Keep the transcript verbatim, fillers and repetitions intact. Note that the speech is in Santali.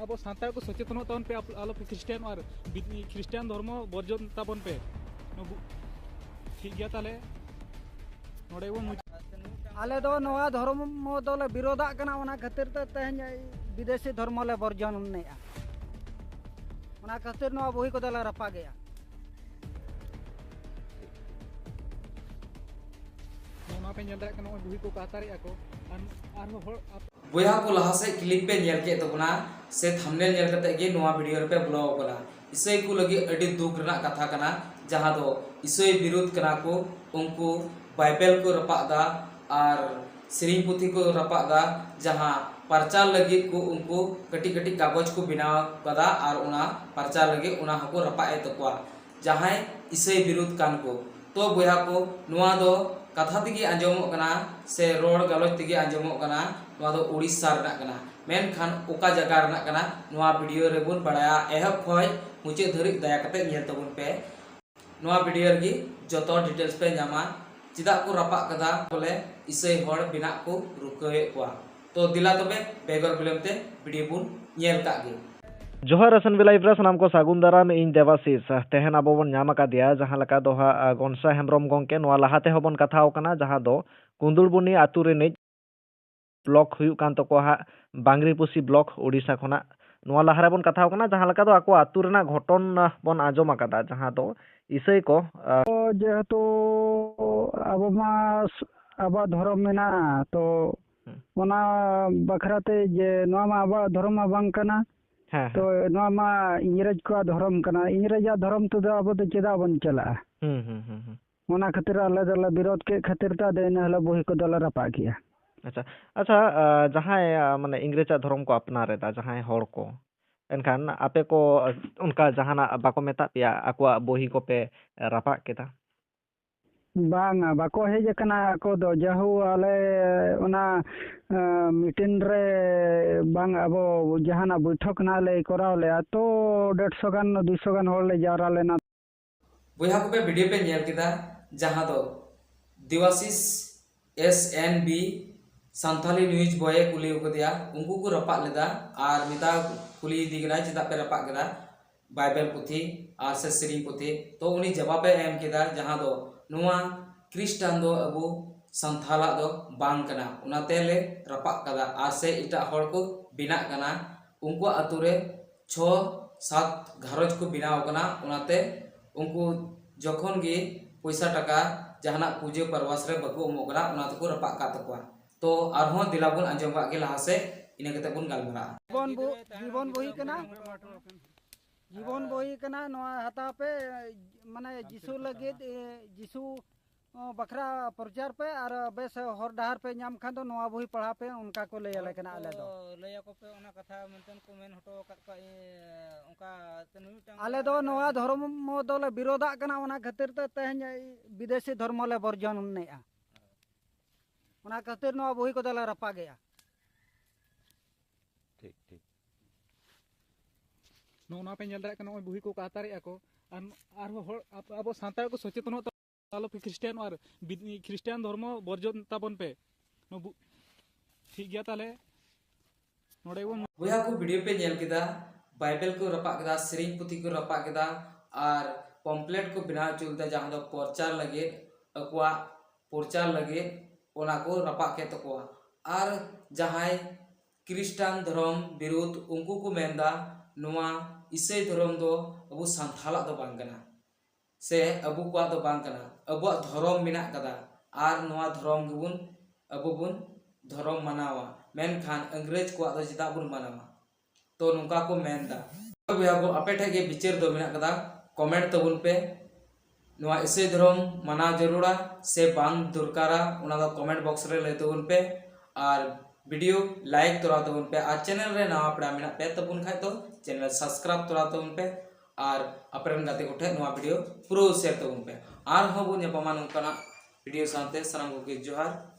ᱟᱵᱚ ᱥᱟᱱᱛᱟᱲ ᱠᱚ ᱥᱚᱪᱮᱛᱚᱱᱚᱜ ᱛᱟᱵᱚᱱ ᱯᱮ, ᱟᱯ- ᱟᱞᱚ ᱯᱮ ᱠᱷᱨᱤᱥᱴᱟᱱᱚᱜᱼᱟ, ᱟᱨ ᱵᱤᱫ- ᱠᱷᱨᱤᱥᱴᱟᱱ ᱫᱷᱚᱨᱢᱚ ᱵᱚᱨᱡᱚᱱ ᱛᱟᱵᱚᱱ ᱯᱮ᱾ ᱱᱚᱣᱟ ᱵᱩ- ᱴᱷᱤᱠ ᱜᱮᱭᱟ, ᱛᱟᱦᱞᱮ ᱱᱚᱰᱮ ᱵᱚᱱ ᱢᱩᱪᱟᱹᱫ᱾ ᱟᱞᱮ ᱫᱚ ᱱᱚᱣᱟ ᱫᱷᱚᱨᱢᱚ ᱫᱚᱞᱮ ᱵᱤᱨᱳᱫᱷᱟᱜ ᱠᱟᱱᱟ, ᱚᱱᱟ ᱠᱷᱟᱹᱛᱤᱨ ᱛᱮ ᱛᱮᱦᱮᱧ ᱵᱤᱫᱮᱥᱤ ᱫᱷᱚᱨᱢᱚ ᱞᱮ ᱵᱚᱨᱡᱚᱱᱮᱜᱼᱟ᱾ ᱚᱱᱟ ᱠᱷᱟᱹᱛᱤᱨ ᱱᱚᱣᱟ ᱵᱚᱦᱤ ᱠᱚᱫᱚ ᱞᱮ ᱨᱟᱯᱟᱜᱮᱜᱼᱟ᱾ ᱱᱚᱣᱟ ᱯᱮ ᱧᱮᱞ ᱫᱟᱲᱮᱭᱟᱜ ᱠᱟᱱᱟ, ᱱᱚᱜᱼᱚᱭ ᱵᱚᱦᱤ ᱠᱚᱠᱚ ᱟᱛᱟᱨᱮᱜᱼᱟ ᱠᱚ᱾ ᱟᱨ ᱟᱨᱦᱚᱸ ᱦᱚᱲ ᱟᱯ- ᱵᱚᱭᱦᱟ ᱠᱚ, ᱞᱟᱦᱟ ᱥᱮᱫ clip ᱯᱮ ᱧᱮᱞ ᱠᱮᱫ ᱛᱟᱵᱚᱱᱟ ᱥᱮ thumbnail ᱧᱮᱞ ᱠᱟᱛᱮ ᱜᱮ ᱱᱚᱣᱟ video ᱨᱮᱯᱮ ᱵᱚᱞᱚ ᱟᱠᱟᱱᱟ᱾ ᱤᱥᱟᱹᱭ ᱠᱚ ᱞᱟᱹᱜᱤᱫ ᱟᱹᱰᱤ ᱫᱩᱠ ᱨᱮᱱᱟᱜ ᱠᱟᱛᱷᱟ ᱠᱟᱱᱟ, ᱡᱟᱦᱟᱸ ᱫᱚ ᱤᱥᱟᱹᱭ ᱵᱤᱨᱩᱫᱷ ᱠᱟᱱᱟ ᱠᱚ, ᱩᱱᱠᱩ ᱵᱟᱭᱵᱮᱞ ᱠᱚ ᱨᱟᱯᱟᱜ ᱫᱟ ᱟᱨ ᱥᱮᱨᱮᱧ ᱯᱩᱛᱷᱤ ᱠᱚ ᱨᱟᱯᱟᱜ ᱫᱟ, ᱡᱟᱦᱟᱸ ᱯᱨᱚᱪᱟᱨ ᱞᱟᱹᱜᱤᱫ ᱠᱚ ᱩᱱᱠᱩ ᱠᱟᱹᱴᱤᱡ ᱠᱟᱹᱴᱤᱡ ᱠᱟᱜᱚᱡᱽ ᱠᱚ ᱵᱮᱱᱟᱣ ᱠᱟᱫᱟ ᱟᱨ ᱚᱱᱟ ᱯᱨᱚᱪᱟᱨ ᱞᱟᱹᱜᱤᱫ ᱚᱱᱟ ᱦᱚᱸᱠᱚ ᱨᱟᱯᱟᱜ ᱮᱫ ᱛᱟᱠᱚᱣᱟ᱾ ᱡᱟᱦᱟᱸᱭ ᱤᱥᱟᱹᱭ ᱵᱤᱨᱩᱫᱷ ᱠᱟᱱ ᱠᱚ᱾ ᱛᱚ ᱵᱚᱭᱦᱟ ᱠᱚ, ᱱᱚᱣᱟ ᱫᱚ ᱠᱟᱛᱷᱟ ᱛᱮᱜᱮ ᱟᱸᱡᱚᱢᱚᱜ ᱠᱟᱱᱟ ᱥᱮ ᱨᱚᱲ ᱜᱟᱞᱚᱪ ᱛᱮᱜᱮ ᱟᱸᱡᱚᱢᱚᱜ ᱠᱟᱱᱟ, ᱱᱚᱣᱟ ᱫᱚ ᱩᱲᱤᱥᱥᱟ ᱨᱮᱱᱟᱜ ᱠᱟᱱᱟ᱾ ᱢᱮᱱᱠᱷᱟᱱ ᱚᱠᱟ ᱡᱟᱭᱜᱟ ᱨᱮᱱᱟᱜ ᱠᱟᱱᱟ, ᱱᱚᱣᱟ video ᱨᱮᱵᱚᱱ ᱵᱟᱲᱟᱭᱟ᱾ ᱮᱦᱚᱵ ᱠᱷᱚᱱ ᱢᱩᱪᱟᱹᱫ ᱫᱷᱟᱹᱨᱤᱡ ᱫᱟᱭᱟ ᱠᱟᱛᱮ ᱧᱮᱞ ᱛᱟᱵᱚᱱ ᱯᱮ᱾ ᱱᱚᱣᱟ video ᱨᱮᱜᱮ ᱡᱚᱛᱚ details ᱯᱮ ᱧᱟᱢᱟ, ᱪᱮᱫᱟᱜ ᱠᱚ ᱨᱟᱯᱟᱜ ᱠᱟᱫᱟ, ᱵᱚᱞᱮ ᱤᱥᱟᱹᱭ ᱦᱚᱲ ᱵᱮᱱᱟᱜ ᱠᱚ ᱨᱩᱠᱟᱹᱣᱮᱫ ᱠᱚᱣᱟ᱾ ᱛᱚ ᱫᱮᱞᱟ ᱛᱚᱵᱮ ᱵᱮᱜᱚᱨ ᱵᱤᱞᱚᱢ ᱛᱮ video ᱵᱚᱱ ᱧᱮᱞ ᱠᱟᱜ ᱜᱮ᱾ ᱡᱚᱦᱟᱨ S N B Live ᱨᱮ ᱥᱟᱱᱟᱢ ᱠᱚ ᱥᱟᱹᱜᱩᱱ ᱫᱟᱨᱟᱢ, ᱤᱧ ᱫᱮᱵᱟᱥᱤᱥ᱾ ᱛᱮᱦᱮᱧ ᱟᱵᱚ ᱵᱚᱱ ᱧᱟᱢ ᱟᱠᱟᱫᱮᱭᱟ ᱡᱟᱦᱟᱸ ᱞᱮᱠᱟ ᱫᱚ ᱦᱟᱸᱜ, ᱟ, ᱜᱚᱱᱥᱟ ᱦᱮᱢᱵᱨᱚᱢ ᱜᱚᱢᱠᱮ᱾ ᱱᱚᱣᱟ ᱞᱟᱦᱟ ᱛᱮᱦᱚᱸ ᱵᱚᱱ ᱠᱟᱛᱷᱟᱣ ᱠᱟᱱᱟ, ᱡᱟᱦᱟᱸ ᱫᱚ ᱠᱩᱸᱫᱩᱲᱵᱩᱱᱤ ᱟᱹᱛᱩ ᱨᱤᱱᱤᱡ block ᱦᱩᱭᱩᱜ ᱠᱟᱱ ᱛᱟᱠᱚᱣᱟ ᱦᱟᱸᱜ ᱵᱟᱝᱨᱤᱯᱚᱥᱤ block, ᱳᱰᱤᱥᱟ ᱠᱷᱚᱱᱟᱜ᱾ ᱱᱚᱣᱟ ᱞᱟᱦᱟ ᱨᱮᱵᱚᱱ ᱠᱟᱛᱷᱟᱣ ᱠᱟᱱᱟ, ᱡᱟᱦᱟᱸ ᱞᱮᱠᱟ ᱫᱚ ᱟᱠᱚ ᱟᱹᱛᱩ ᱨᱮᱱᱟᱜ ᱜᱷᱚᱴᱚᱱ, ᱟ, ᱵᱚᱱ ᱟᱸᱡᱚᱢ ᱟᱠᱟᱫᱟ, ᱡᱟᱦᱟᱸ ᱫᱚ ᱤᱥᱟᱹᱭ ᱠᱚ, ᱟ, ᱛᱚ ᱡᱮᱦᱮᱛᱩ ᱟᱵᱚ ᱢᱟ ᱥ-, ᱟᱵᱚᱣᱟᱜ ᱫᱷᱚᱨᱚᱢ ᱢᱮᱱᱟᱜᱼᱟ, ᱛᱚ ᱦᱩᱸ᱾ ᱚᱱᱟ ᱵᱟᱠᱷᱨᱟ ᱛᱮ ᱡᱮ ᱱᱚᱣᱟ ᱢᱟ ᱟᱵᱚᱣᱟᱜ ᱫᱷᱚᱨᱚᱢ ᱢᱟ ᱵᱟᱝ ᱠᱟᱱᱟ, ᱦᱮᱸ, ᱛᱚ ᱦᱮᱸ᱾ ᱱᱚᱣᱟ ᱢᱟ ᱤᱝᱨᱮᱡᱽ ᱠᱚᱣᱟᱜ ᱫᱷᱚᱨᱚᱢ ᱠᱟᱱᱟ, ᱤᱝᱨᱮᱡᱽᱟᱜ ᱫᱷᱚᱨᱚᱢ ᱛᱮᱫᱚ ᱟᱵᱚ ᱫᱚ ᱪᱮᱫᱟᱜ ᱵᱚᱱ ᱪᱟᱞᱟᱜᱼᱟ? ᱦᱩᱸ, ᱦᱩᱸ, ᱦᱩᱸ, ᱦᱩᱸ᱾ ᱚᱱᱟ ᱠᱷᱟᱹᱛᱤᱨ ᱟᱞᱮ ᱫᱚᱞᱮ ᱵᱤᱨᱳᱫᱷ ᱠᱮᱫ ᱠᱷᱟᱹᱛᱤᱨ ᱛᱮ ᱟᱫᱚ ᱤᱱᱟᱹ ᱦᱤᱞᱳᱜ ᱵᱚᱦᱤ ᱠᱚᱫᱚᱞᱮ ᱨᱟᱯᱟᱜ ᱠᱮᱜᱼᱟ᱾ ᱟᱪᱪᱷᱟ, ᱟᱪᱪᱷᱟ, ᱟ, ᱡᱟᱦᱟᱸᱭ, ᱟ, ᱢᱟᱱᱮ ᱤᱝᱨᱮᱡᱽᱟᱜ ᱫᱷᱚᱨᱚᱢ ᱠᱚ ᱟᱯᱱᱟᱨ ᱮᱫᱟ, ᱡᱟᱦᱟᱸᱭ ᱦᱚᱲ ᱠᱚ, ᱮᱱᱠᱷᱟᱱ ᱟᱯᱮ ᱠᱚ, ᱟ, ᱚᱱᱠᱟ ᱡᱟᱦᱟᱱᱟᱜ ᱵᱟᱠᱚ ᱢᱮᱛᱟᱜ ᱯᱮᱭᱟ, ᱟᱠᱚᱣᱟᱜ ᱵᱚᱦᱤ ᱠᱚᱯᱮ ᱨᱟᱯᱟᱜ ᱠᱮᱫᱟ? ᱵᱟᱝᱟ, ᱵᱟᱠᱚ ᱦᱮᱡ ᱟᱠᱟᱱᱟ ᱟᱠᱚ ᱫᱚ᱾ ᱡᱟᱦᱳ, ᱟᱞᱮ ᱚᱱᱟ, ᱟ, meeting ᱨᱮ ᱵᱟᱝ, ᱟᱵᱚ ᱡᱟᱦᱟᱱᱟᱜ ᱵᱳᱭᱴᱷᱚᱠ ᱱᱟᱦᱟᱜ ᱞᱮ ᱠᱚᱨᱟᱣ ᱞᱮᱜᱼᱟ, ᱛᱚ ᱰᱮᱲᱥᱚ ᱜᱟᱱ, ᱫᱩᱭᱥᱚ ᱜᱟᱱ ᱦᱚᱲ ᱞᱮ ᱡᱟᱣᱨᱟ ᱞᱮᱱᱟ᱾ ᱵᱚᱭᱦᱟ ᱠᱚᱯᱮ video ᱯᱮ ᱧᱮᱞ ᱠᱮᱫᱟ, ᱡᱟᱦᱟᱸ ᱫᱚ Debasis S N B Santali news ᱵᱚᱭᱮ ᱠᱩᱞᱤ ᱟᱠᱟᱫᱮᱭᱟ, ᱩᱱᱠᱩ ᱠᱚ ᱨᱟᱯᱟᱜ ᱞᱮᱫᱟ ᱟᱨ ᱢᱮᱛᱟ ᱠᱩᱞᱤ ᱤᱫᱤ ᱠᱟᱱᱟᱭ, "ᱪᱮᱫᱟᱜ ᱯᱮ ᱨᱟᱯᱟᱜ ᱠᱮᱫᱟ ᱵᱟᱭᱵᱮᱞ ᱯᱩᱛᱷᱤ ᱟᱨ ᱥᱮ ᱥᱮᱨᱮᱧ ᱯᱩᱛᱷᱤ?" ᱛᱚ ᱩᱱᱤ ᱡᱟᱵᱟᱵᱮ ᱮᱢ ᱠᱮᱫᱟ, ᱡᱟᱦᱟᱸ ᱫᱚ ᱱᱚᱣᱟ ᱠᱷᱨᱤᱥᱴᱟᱱ ᱫᱚ ᱟᱵᱚ ᱥᱟᱱᱛᱷᱟᱞᱟᱜ ᱫᱚ ᱵᱟᱝ ᱠᱟᱱᱟ, ᱚᱱᱟᱛᱮ ᱞᱮ ᱨᱟᱯᱟᱜ ᱠᱟᱫᱟ ᱟᱨ ᱥᱮ ᱮᱴᱟᱜ ᱦᱚᱲ ᱠᱚ ᱵᱮᱱᱟᱜ ᱠᱟᱱᱟ, ᱩᱱᱠᱩᱣᱟᱜ ᱟᱛᱳ ᱨᱮ ᱪᱷᱚ ᱥᱟᱛ ᱜᱷᱟᱨᱚᱸᱡᱽ ᱠᱚ ᱵᱮᱱᱟᱣ ᱠᱟᱱᱟ, ᱚᱱᱟᱛᱮ ᱩᱱᱠᱩ ᱡᱚᱠᱷᱚᱱ ᱜᱮ ᱯᱚᱭᱥᱟ ᱴᱟᱠᱟ ᱡᱟᱦᱟᱱᱟᱜ ᱯᱩᱡᱟᱹ ᱯᱟᱨᱵᱟᱥ ᱨᱮ ᱵᱟᱠᱚ ᱮᱢᱚᱜ ᱠᱟᱱᱟ, ᱚᱱᱟ ᱛᱮᱠᱚ ᱨᱟᱯᱟᱜ ᱠᱟᱜ ᱛᱟᱠᱚᱣᱟ᱾ ᱛᱚ ᱟᱨᱦᱚᱸ ᱫᱮᱞᱟ ᱵᱚᱱ ᱟᱸᱡᱚᱢ ᱠᱟᱜ ᱜᱮ ᱞᱟᱦᱟ ᱥᱮᱫ, ᱤᱱᱟᱹ ᱠᱟᱛᱮ ᱵᱚᱱ ᱜᱟᱞᱢᱟᱨᱟᱜᱼᱟ᱾ ᱡᱤᱵᱚᱱ ᱵᱚ-, ᱡᱤᱵᱚᱱ ᱵᱚᱦᱤ ᱠᱟᱱᱟ᱾ ᱡᱤᱵᱚᱱ ᱵᱚᱦᱤ ᱠᱟᱱᱟ, ᱱᱚᱣᱟ ᱦᱟᱛᱟᱣ ᱯᱮ, ᱢᱟᱱᱮ ᱡᱤᱥᱩ ᱞᱟᱹᱜᱤᱫ, ᱮ, ᱡᱤᱥᱩ, ᱚ, ᱵᱟᱠᱷᱨᱟ ᱯᱨᱚᱪᱟᱨ ᱯᱮ ᱟᱨ ᱵᱮᱥ ᱦᱚᱨ ᱰᱟᱦᱟᱨ ᱯᱮ ᱧᱟᱢ ᱠᱷᱟᱱ ᱫᱚ ᱱᱚᱣᱟ ᱵᱚᱦᱤ ᱯᱟᱲᱦᱟᱣ ᱯᱮ, ᱚᱱᱠᱟ ᱠᱚ ᱞᱟᱹᱭ ᱟᱞᱮ ᱠᱟᱱᱟ ᱟᱞᱮ ᱫᱚ᱾ ᱞᱟᱹᱭ ᱟᱠᱚ ᱯᱮ, ᱚᱱᱟ ᱠᱟᱛᱷᱟ ᱢᱮᱱᱛᱮ ᱠᱚ ᱢᱮᱱ ᱦᱚᱴᱚ ᱟᱠᱟᱫ ᱠᱚᱣᱟ, ᱤᱭᱟᱹ, ᱚᱱᱠᱟ ᱛᱮ ᱱᱩᱭ ᱢᱤᱫᱴᱟᱝ ᱟᱞᱮ ᱫᱚ ᱱᱚᱣᱟ ᱫᱷᱚᱨᱚᱢ ᱫᱚᱞᱮ ᱵᱤᱨᱳᱫᱟᱜ ᱠᱟᱱᱟ, ᱚᱱᱟ ᱠᱷᱟᱹᱛᱤᱨ ᱛᱮ ᱛᱮᱦᱮᱧ ᱵᱤᱫᱮᱥᱤ ᱫᱷᱚᱨᱢᱚ ᱞᱮ ᱵᱚᱨᱡᱚᱱᱮᱜᱼᱟ᱾ ᱚᱱᱟ ᱠᱷᱟᱹᱛᱤᱨ ᱱᱚᱣᱟ ᱵᱚᱦᱤ ᱠᱚᱫᱚ ᱞᱮ ᱨᱟᱯᱟᱜᱮᱜᱼᱟ᱾ ᱴᱷᱤᱠ, ᱴᱷᱤᱠ᱾ ᱱᱚᱜᱼᱚ ᱱᱚᱣᱟ ᱯᱮ ᱧᱮᱞ ᱫᱟᱲᱮᱭᱟᱜ ᱠᱟᱱᱟ, ᱱᱚᱜᱼᱚᱭ ᱵᱚᱦᱤ ᱠᱚᱠᱚ ᱟᱛᱟᱨᱮᱜᱼᱟ ᱠᱚ᱾ ᱟᱨ ᱟᱨᱦᱚᱸ ᱦᱚᱲ, ᱟᱵ-, ᱟᱵᱚ ᱥᱟᱱᱛᱟᱲ ᱠᱚ ᱥᱚᱪᱮᱛᱚᱱᱚᱜ ᱛᱟᱵᱚᱱ, ᱟᱞᱚ ᱯᱮ ᱠᱷᱨᱤᱥᱴᱟᱱ ᱟᱨ ᱵᱤᱫ-, ᱠᱷᱨᱤᱥᱴᱟᱱ ᱫᱷᱚᱨᱢᱚ ᱵᱚᱨᱡᱚᱱ ᱛᱟᱵᱚᱱ ᱯᱮ᱾ ᱱᱚᱣᱟ ᱵᱩ-, ᱴᱷᱤᱠ ᱜᱮᱭᱟ, ᱛᱟᱦᱞᱮ ᱱᱚᱰᱮ ᱵᱚᱱ ᱵᱚᱭᱦᱟ ᱠᱚ, ᱵᱷᱤᱰᱤᱭᱳ ᱯᱮ ᱧᱮᱞ ᱠᱮᱫᱟ, ᱵᱟᱭᱵᱮᱞ ᱠᱚ ᱨᱟᱯᱟᱜ ᱠᱮᱫᱟ, ᱥᱮᱨᱮᱧ ᱯᱩᱛᱷᱤ ᱠᱚ ᱨᱟᱯᱟᱜ ᱠᱮᱫᱟ, ᱟᱨ ᱯᱚᱢᱯᱞᱮᱴ ᱠᱚ ᱵᱮᱱᱟᱣ ᱦᱚᱪᱚ ᱞᱮᱫᱟ, ᱡᱟᱦᱟᱸ ᱫᱚ ᱯᱨᱚᱪᱟᱨ ᱞᱟᱹᱜᱤᱫ, ᱟᱠᱚᱣᱟᱜ ᱯᱨᱚᱪᱟᱨ ᱞᱟᱹᱜᱤᱫ ᱚᱱᱟ ᱠᱚ ᱨᱟᱯᱟᱜ ᱠᱮᱫ ᱛᱟᱠᱚᱣᱟ᱾ ᱟᱨ ᱡᱟᱦᱟᱸᱭ ᱠᱷᱨᱤᱥᱴᱟᱱ ᱫᱷᱚᱨᱚᱢ ᱵᱤᱨᱩᱫᱷ, ᱩᱱᱠᱩ ᱠᱚ ᱢᱮᱱᱫᱟ, ᱱᱚᱣᱟ ᱤᱥᱟᱹᱭ ᱫᱷᱚᱨᱚᱢ ᱫᱚ ᱟᱵᱚ ᱥᱟᱱᱛᱷᱟᱞᱟᱜ ᱫᱚ ᱵᱟᱝ ᱠᱟᱱᱟ, ᱥᱮ ᱟᱵᱚ ᱠᱚᱣᱟᱜ ᱫᱚ ᱵᱟᱝ ᱠᱟᱱᱟ᱾ ᱟᱵᱚᱣᱟᱜ ᱫᱷᱚᱨᱚᱢ ᱢᱮᱱᱟᱜ ᱠᱟᱫᱟ, ᱟᱨ ᱱᱚᱣᱟ ᱫᱷᱚᱨᱚᱢ ᱜᱮᱵᱚᱱ, ᱟᱵᱚ ᱵᱚᱱ ᱫᱷᱚᱨᱚᱢ ᱢᱟᱱᱟᱣᱟ, ᱢᱮᱱᱠᱷᱟᱱ ᱤᱝᱨᱮᱡᱽ ᱠᱚᱣᱟᱜ ᱫᱚ ᱪᱮᱫᱟᱜ ᱵᱚᱱ ᱢᱟᱱᱟᱣᱟ? ᱛᱚ ᱱᱚᱝᱠᱟ ᱠᱚ ᱢᱮᱱᱫᱟ᱾ ᱵᱚᱭᱦᱟ ᱠᱚ, ᱟᱯᱮ ᱴᱷᱮᱡ ᱜᱮ ᱵᱤᱪᱟᱹᱨ ᱫᱚ ᱢᱮᱱᱟᱜ ᱠᱟᱫᱟ, ᱠᱚᱢᱮᱱᱴ ᱛᱟᱵᱚᱱ ᱯᱮ᱾ ᱱᱚᱣᱟ ᱤᱥᱟᱹᱭ ᱫᱷᱚᱨᱚᱢ ᱢᱟᱱᱟᱣ ᱡᱟᱹᱨᱩᱲᱟ ᱥᱮ ᱵᱟᱝ ᱫᱚᱨᱠᱟᱨᱟ, ᱚᱱᱟ ᱫᱚ ᱠᱚᱢᱮᱱᱴ ᱵᱚᱠᱥ ᱨᱮ ᱞᱟᱹᱭ ᱛᱟᱵᱚᱱ ᱯᱮ᱾ ᱟᱨ ᱵᱷᱤᱰᱤᱭᱳ ᱞᱟᱭᱤᱠ ᱛᱚᱨᱟ ᱛᱟᱵᱚᱱ ᱯᱮ᱾ ᱟᱨ ᱪᱮᱱᱮᱞ ᱨᱮ ᱱᱟᱣᱟ ᱯᱮᱲᱟ ᱢᱮᱱᱟᱜ ᱯᱮ ᱛᱟᱵᱚᱱ ᱠᱷᱟᱡ ᱫᱚ ᱪᱮᱱᱮᱞ ᱥᱟᱵᱥᱠᱨᱟᱭᱤᱵ ᱛᱚᱨᱟ ᱛᱟᱵᱚᱱ ᱯᱮ᱾ ᱟᱨ ᱟᱯᱮᱨᱮᱱ ᱜᱟᱛᱮ ᱠᱚᱴᱷᱮᱱ ᱱᱚᱣᱟ ᱵᱷᱤᱰᱤᱭᱳ ᱯᱩᱨᱟᱹ ᱥᱮᱭᱟᱨ ᱛᱟᱵᱚᱱ ᱯᱮ᱾ ᱟᱨᱦᱚᱸ ᱵᱚᱱ ᱧᱟᱯᱟᱢᱟ ᱱᱚᱝᱠᱟᱱᱟᱜ ᱵᱷᱤᱰᱤᱭᱳ ᱥᱟᱶᱛᱮ᱾ ᱥᱟᱱᱟᱢ ᱠᱚᱜᱮ ᱡᱚᱦᱟᱨ᱾